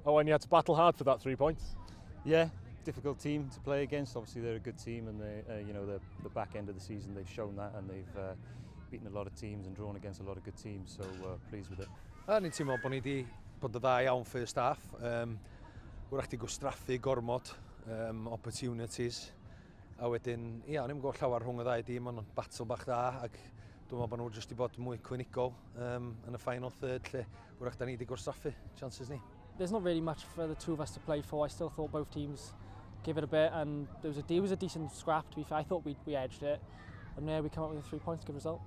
Oh, and you had to battle hard for that 3 points. Yeah, difficult team to play against. Obviously, they're a good team, and they, you know, the back end of the season they've shown that, and they've beaten a lot of teams and drawn against a lot of good teams. So pleased with it. A ni'n teimlo bod ni wedi bod yn dda iawn first half. Wrach di gwastraffu gormod opportunities. A wedyn, ia, o'n i'n gweld llawer rhwng y ddau dîm, ond battle bach da, ac dwi'n meddwl bod nhw jyst 'di bod mwy clinigol yn y final third, lle wrach da ni wedi gwastraffu chances ni. There's not really much for the two of us to play for. I still thought both teams give it a bit, and it was a decent scrap, to be fair. I thought we edged it, and yeah, we come up with the 3 points, good result.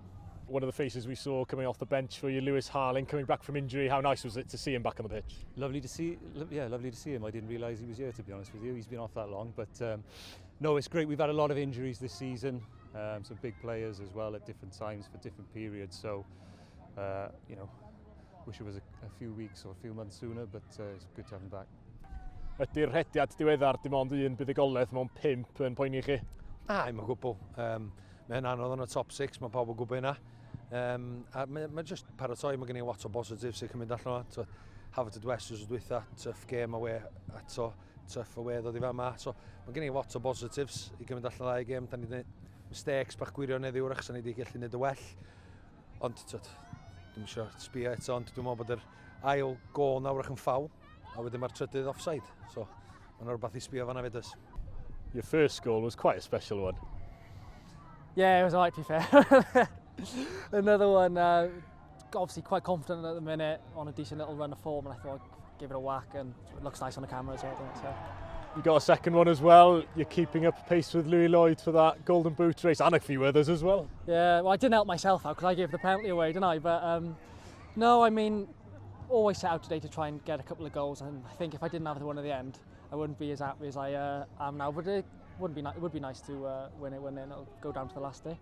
One of the faces we saw coming off the bench for you, Lewis Harling, coming back from injury. How nice was it to see him back on the pitch? Lovely to see, yeah, lovely to see him. I didn't realise he was here, to be honest with you. He's been off that long, but no, it's great. We've had a lot of injuries this season, some big players as well at different times for different periods. So, wish it was a few weeks or a few months sooner, but it's good to have him back. Ydy'r rhediad diweddar dim ond un buddugoliaeth mewn pump yn poeni chi? Na, i'm o gwbl. Mae'n anodd yn y top 6, mae pawb yn gwybod hynna. A mae just paratoi, mae gen i lot o positives sy'n cymryd allan o. Haverfordwest wsos dwytha, tough game away eto, tough away ddod i fama. So mae gen i lot o positives i gymryd allan ddau game. Da ni wedi mistakes bach gwirion heddiw wrach, sa'n ni wedi gallu gwneud y well. Ond, twyd, dwi'n eisiau sbio eto, ond dwi'n meddwl bod yr ail gol nawr yn ffawl, a wedyn mae'r trydydd offside. So, mae'n rhywbeth i sbio fanna fyd. Your first goal was quite a special one. Yeah, it was alright, to be fair. Another one, obviously quite confident at the minute on a decent little run of form, and I thought I'd give it a whack, and it looks nice on the camera as well, doesn't it? So. You got a second one as well. You're keeping up pace with Louis Lloyd for that Golden Boot race and a few others as well. Yeah, well, I didn't help myself out because I gave the penalty away, didn't I? But no, I mean, always set out today to try and get a couple of goals, and I think if I didn't have the one at the end, I wouldn't be as happy as I am now. But it wouldn't be it would be nice to win it, wouldn't it? And it'll go down to the last day.